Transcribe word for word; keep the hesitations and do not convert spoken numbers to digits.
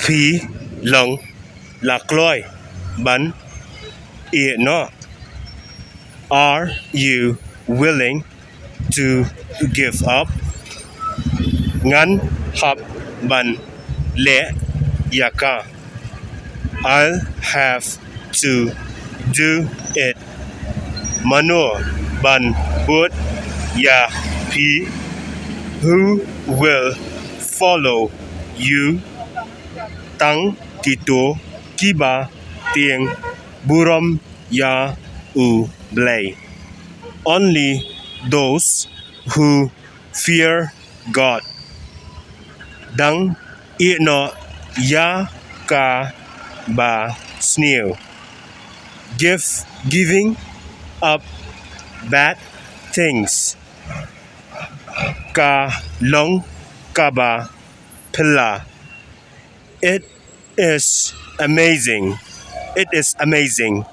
Phi long la kloi ban ïeh noh? Are you willing to give up? Ngan hap ban leh ïa ka. I'll have to do it. Mano ban bud ïa phi? Who will follow you? Tang kito kiba tieng burom ïa U Blei. Only those who fear God. Dang ïeh noh ïa ka ba sniew. Give, giving up bad things ka long kaba phylla. It is amazing. It is amazing.